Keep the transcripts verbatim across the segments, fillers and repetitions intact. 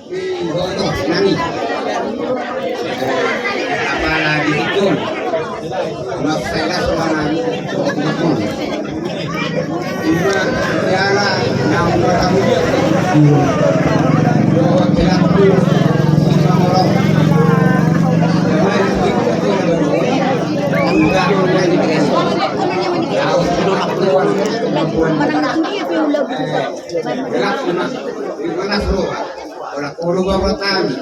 Iboto nami. Apalagi itu. Mas saya suara nami. Ima piala nang berambut. Dua pelaku. Udah, udah, udah. Jelas, jelas. Mana suruh? Ora koro bawa tani.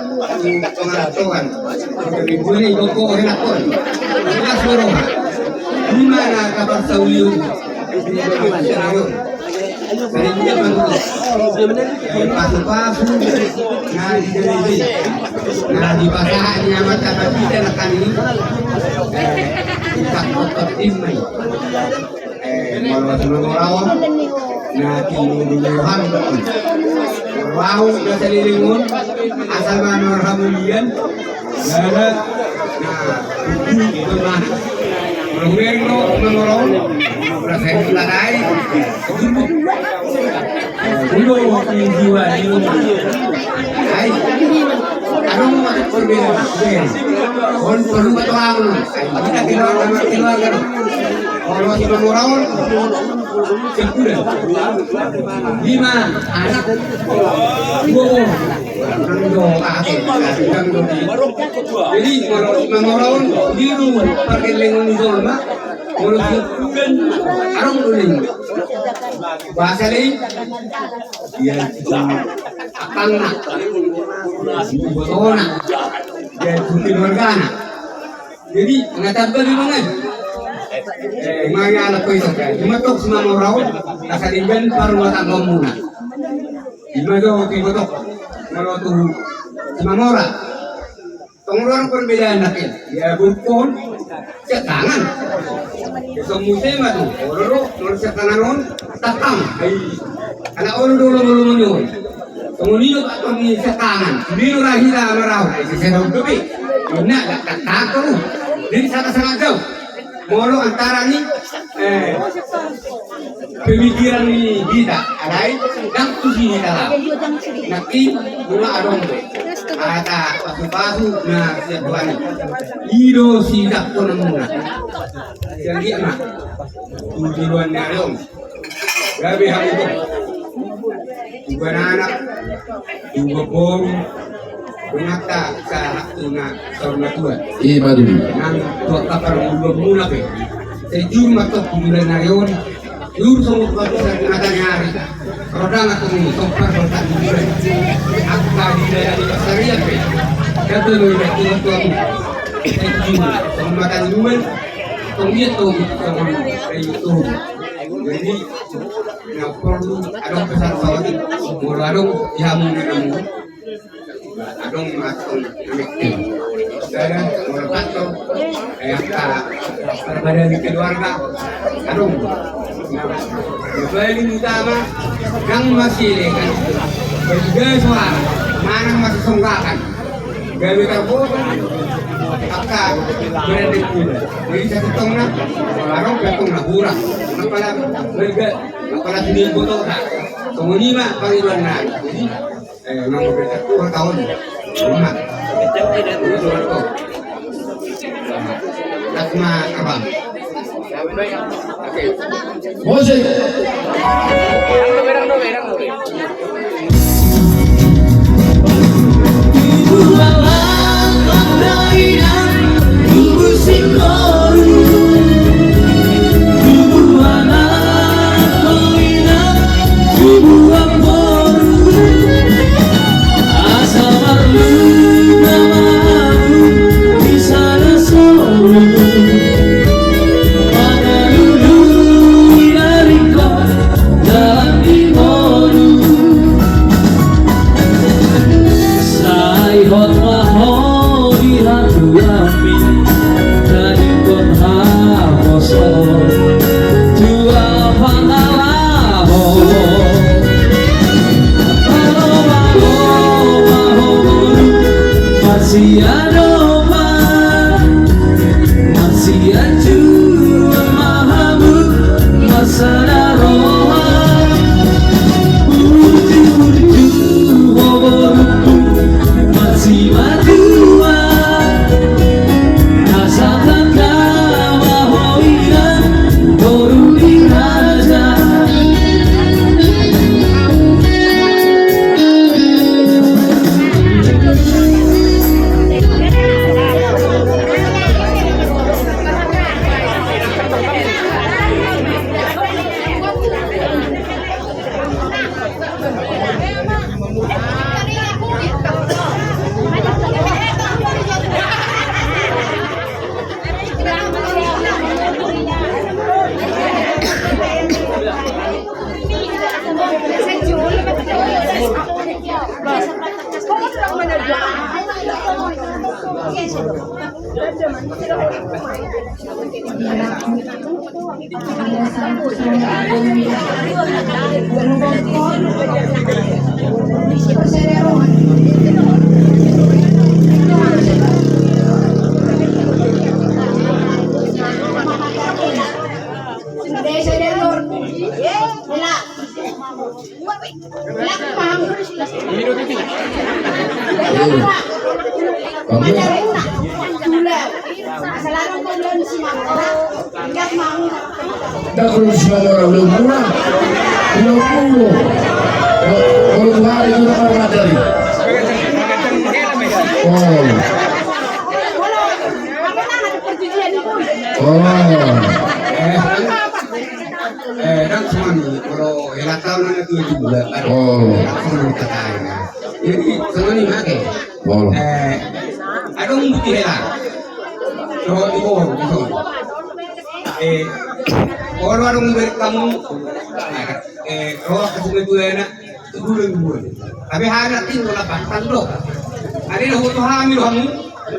Pengatongan. Ibu ini boko enak pun. Jelas suruh. Di mana kabar sauliu? Pasu-pasu. Nah, di jadi. Nah, di pasar ini amat apa kita nak kami. Kita kotor timai. Eh, molo simamoraon na tinudung Tuhan. Bau na salilingon asal manor hamulian. Gara na tutu itu mah. Molo hubereng do simamoraon. Rasai ladai. Ulo di jiwa di rumah. Hai. Adong perbedaan. On perlu ketuaan. Kita keluarga keluarga. Molo simamoraon, sepuluh. Lima anak. Dua boru. Nang do kakek, nang do di. Jadi molo simamoraon, di rumah perkelengan di rumah. Molo sepuluh, arong do lima. Bahasa lain. Dia itu akangna. Botona. Dia itu keluargana. Jadi, na tamba di mana? Eh, mari anak ko itu kan. Ima tok simamoraon, na sadenggan parumah tanggamuna. Ima do, ima tok. Molo tu simamora. Tong ruang perbedaan nakin. Ya, bukon. Setangan. Semua tema tu. Oro, oro setangan on. Tatang. Ai. Anak olo dolo molo molo. Songon i do, Pak, tong i setangan. Di nurahita marau. Ai, sesena udopi. Ina, dak, dak, dak, tu. Jadi, sama-sama jauh. Molo antara ni, eh, pemikiran ni hita. Alai, dak tu si hita lah. Nanti, mula adong. Ata pasu-pasu, na, siap Tuhan. I do si dak tu namuna. Jadi, anak. Tujuan ni adong. Gabe hamu tu. Tujuan anak, tujuan boru, benakta sahat tu na saur matua. Ima tutu. Nang tu angka parngoluanmuna pe. Sai jur ma tong tu bulan ni ari on. Jur songon parusahan mata ni ari. Roda ma tong i, sompar sompar di bulan. Angka di daerah di Pasaria pe. Gabe ma i tu tuamu. Sai jur songon mata ni bulan. Tong i tong i, songon i tong i. Jadi, na porlu adong pesan saotik, molo adong di hamu na namu. Adong ma tong na mekkel. Sada, molo patto, eh, angka parbadaan keluarga. Adong. Na paling utama, ndang masilekan. Bagi gaya suara, manang masisonggakan. Gabe tarboto angka berendek kuda. Jadi satu tong na, adong pe tong na hurang. Apala berga, apala sini botota. Songon i ma pangidoan na. Jadi, eh, memang berendek kuda tahun. Rumah. Asma abang. Musik. Asa marlunga ma hamu di sada soru. Mangalului ari ho dalan di ngolu. Sai hot ma ho di hatuami. Tadingkon haposo tu ahu pangalaho. Malo, malo, malo, malo. Marsiadopan, marsianjuan ma hamu, marsada roha. Burju, burju, ho borungku. Dah, kalau si Mamora belum pulang, belum pulang. Kalau, kalau kemarin itu orang ada nih. Oh. Oh. Eh, kan cuma kalau hela taon na tuatua. Oh. Kan cuma takai. Jadi, songon i ma ate. Oh. Eh, adong buti hela. Songon i, oh, songon i. Eh, olo adong berek hamu. Eh, roha kasih tuatua na. Tuduran bulan. Tapi hana tin wala patang do. Ada na hutu hami do hamu.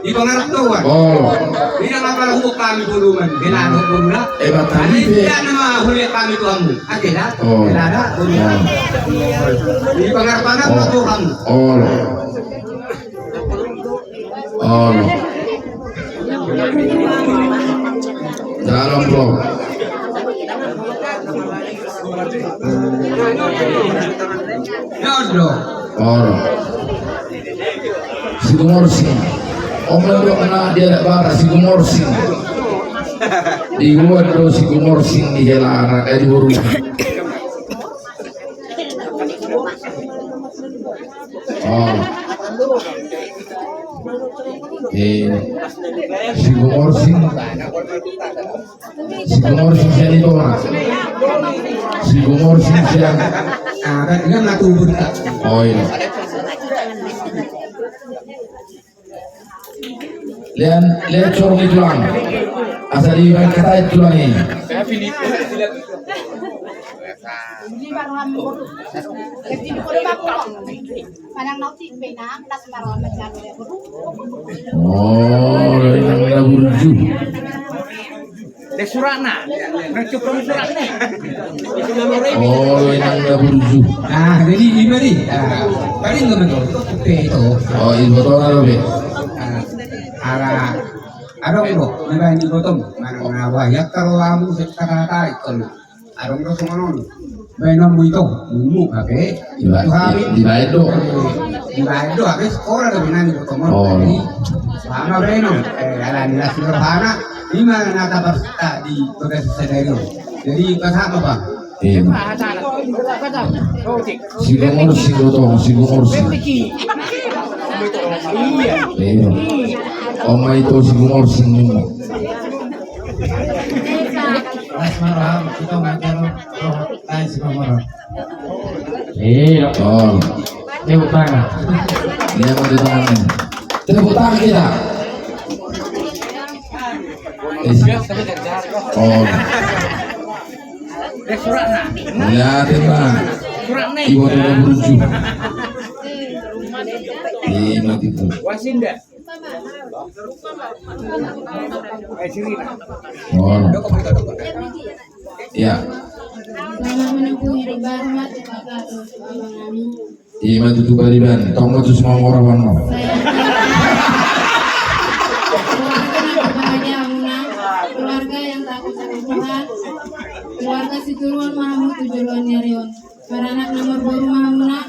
Di pangarap do wan. Oh. Di na ngapa lahu kami buluman. Bela do buluna. Eh, batang. Ada ide. Tidak nama hule kami tu hamu. Ada dah. Oh. Ada dah. Di pangarap anak tu hamu. Oh. Oh. Dalam, bro. Olo. Si Gumorsing. Om, do na dia ada bara si Gumorsing. Dibuat do si Gumorsing di helana, eh, di boru. Oh. Eh, si Gumorsing. Si Gumorsing sian itona. Si Gumorsing sian. Ah, kan dia nggak tubur, Kak. Oh, iya. Lean, lean sorong i tulang. Asa dibaen hata i tulang i. Oh, inang na burju. Suratna. Oh, inang na burju. Ah, jadi ima di. Ah, paling nggak betul. Itu. Oh, itu betul, betul. Ah, ala, adong do, dibaen ibotom, manang na wayat karo amu sekata tarik kon. Adong do songon on. Baenonmu ito, ummu, hape, dibaen do. Dibaen do, hape, sekolah do, binan ibotom on. Oh. Jadi, sama baenon, eh, ala ni las ni rohana, ima na taparsinta di bagas sadari on. Jadi, pas apa, Bang? Iya. Si Gumorsing do tong, si Gumorsing. Iya. Om, ito si Gumorsing ni. Las ma roham, ito ma roham. Las ma roham. Iya. Oh. Tepuk tangan. Iya, tepuk tangan. Tepuk tangan kita. Eh, si-, oh. Lihat, Bang. Ibu ada burju. Iya, nanti tuh. Oh. Ya. Selamat menempuh hidup baru, Mak, Bapak, Bapak kami. Ima tutu bariban, tong ma tutu si Mamora, Bang. Keluarga yang bahagia, Muna. Keluarga yang takut akan Tuhan. Keluarga sitiruon ma hamu tu joloan ni ari on. Baranak na marboru ma hamuna,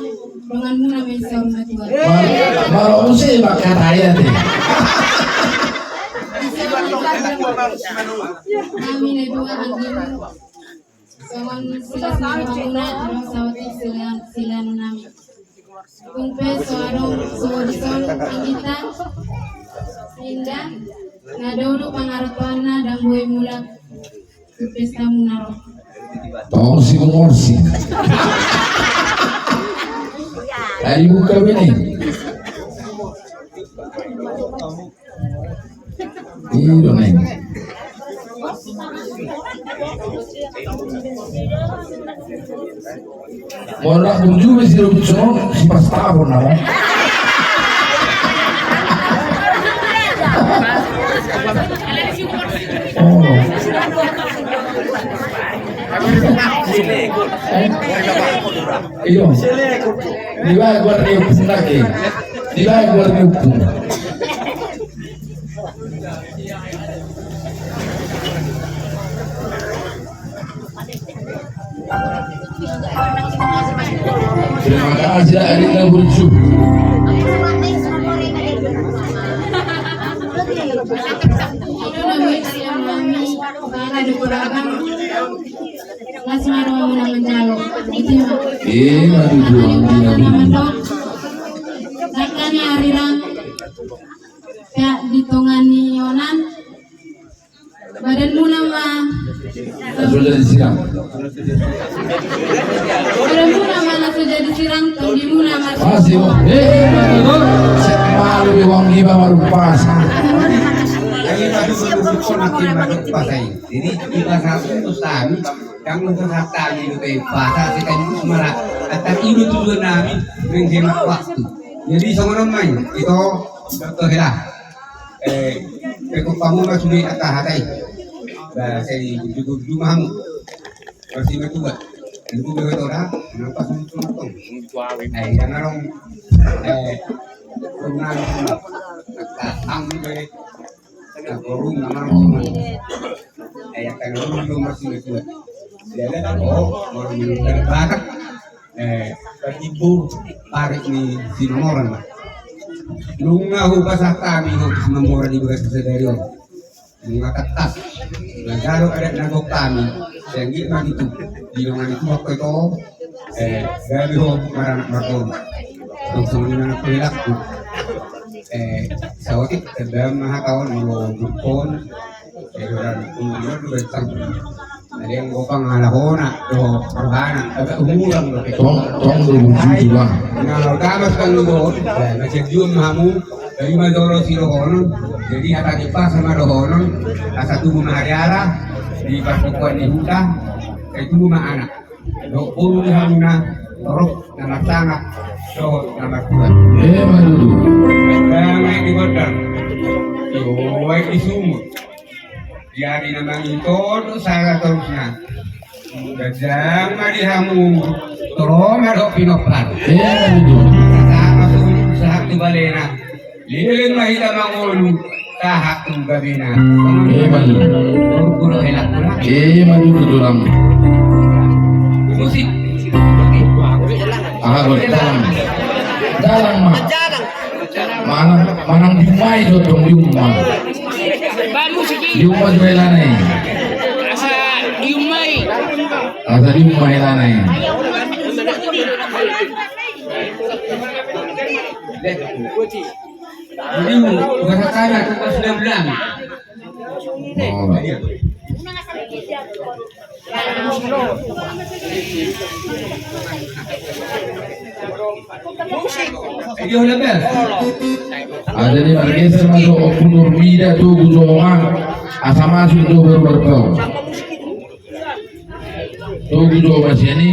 donganmuna ma i saur matua. Mar-, maro muse ma hata i ate. Hami na dua anggimu. Songon silas ni rohamuna, adong saotik silean, silean nami. Tung pe so adong, so dison anggita, Indah, na dao do pangarantoanna, ndang boi mulak. Pesta muna ro. Tong si Gumorsing. Ari buka bene. Iya, Neng. Molo burju be si Robinson, si Pastafon nama. Oh. Eh? Iyo. Dibaen goar ni ompung nangkin. Dibaen goar ni ompung. Terima kasih, Adinda Burju. Las ma rohamuna manjalo. Ima tujuan. Dangka ni arirang. Pea di tonga ni onan. Badanmuna ma. Laos so jadi sirang. Badanmuna ma laos so jadi sirang, tondimuna ma. Masih, oh. Eh, betul. Sek malu di wong iba baru pas. Jadi, di pasar itu tadi, yang nonton hata di pasar, sekaligus malah, tapi itu tujuan nami, menghemat waktu. Jadi, songon on ma i, ito, Doktor Hela. Eh, pekok pamu ma sude angka hata i. Ba, sai burju-burju ma hamu. Pasti ma tuba. Ibu bebe toda, nang pas muncul tong. Eh, yang ngarong, eh, kunang, angka, ang, be. Angka rung, nang ngarong, eh, yang kan rung, rung, pasti ma tuba. Dia ada, oh, mau minum dari barat. Eh, padi bo, parik ni Sinamoran ma. Nunga hupasahat hami ho tu Sinamoran di bagas sadari on. Nunga tangkas. Nunga jalo adat na gok hami. Sanggi ma gitu. Di dongan itu waktu itu, eh, gabe ho maranak martoru. Langsung ni anak pelakku. Eh, saotik tendam mahakaon, mau gupon. Eh, orang umur dua tahun. Ada yang gopang ala hona, dohot rohana, agak umurang do. Tong, tong do burju, Bang. Nah, utama sekali do, eh, macam jual hamu, dari Madoro si dohonon, jadi hata di pas sama dohonon, asa tubuh mahariara, di pas bukuan di huta, eh, tubuh ma anak. Do, ulu di hamuna, torop, nama tangah, dohot, nama tuan. Eh, madudu. Bang, naik di gondang. Yo, naik di sumur. Jadi na mangitodok sahat torusna. Ganjang ma di hamu, torop ma dohot pinompar. Iya, betul. Sahat ma tu, sahat tu balena. Leleng ma hita mangolu, sahat tu gabena. Iya, betul. Guru-guru enak pula. Iya, betul, tulang. Musik. Aha, gol, dalam. Dalam, ma. Manang, manang di uma i do tong, di uma. Di uma do hela na i. Asa di uma i. Asa di uma hela na i. Jadi, bahasa saya, itu pas dia bilang. Oh. Jadi margeser ma jo Ompu Nurmida tu Gujoma, asa masuk jo baru-baru. Tu Gujoma sian i.